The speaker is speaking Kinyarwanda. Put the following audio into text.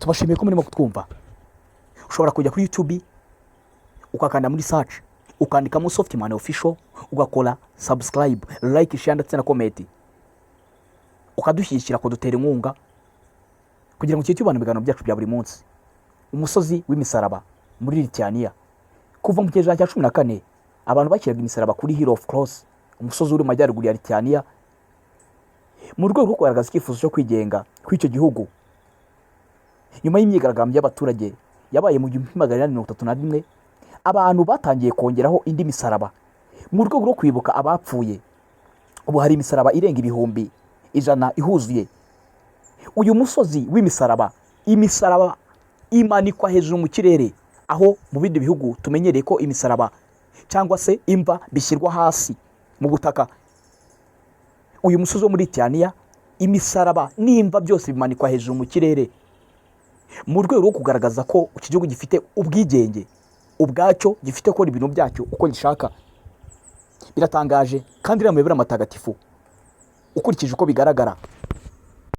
Tubashimiye ko murimo kutwumva. Ushobora kujya kuri YouTube, ukakanda muri search, ukandikamo Softman Official, ugakora subscribe, like, share ndetse na comment, ukadushyigikira, kudutera inkunga kugira ngo tujye tubana ibiganiro byacu bya buri munsi. Umusozi w'imisaraba muri Lithuania. Kuva mu kinyejana cya 14, abantu bashyiraga imisaraba kuri Hill of Cross, umusozi uri mu majyaruguru ya Lithuania, mu rwego rwo kugaragaza icyifuzo cyo kwigenga kw'icyo gihugu. Nyuma y'imyigaragambyo y'abaturage yabaye mu 1831, abantu batangiye kongeraho indi misaraba mu rwego rwo kwibuka abapfuye. Ubu hari imisaraba irenga 100,000 ihuzuye uyu musozi w'imisaraba. Imisaraba imanikwa hejuru mu kirere, aho mu bindi bihugu tumenyereye ko imisaraba cyangwa se imva bishyirwa hasi mu butaka. Uyu musozi wo muri Lithuania, imisaraba n'imva byose bimanikwa hejuru mu kirere mu rwego rwo kugaragaza ko iki gihugu gifite ubwigenge ubwacyo, gifite gukora ibintu byacyo uko gishaka. Biratangaje kandi iriya mayobera matagatifu ukurikije uko bigaragara.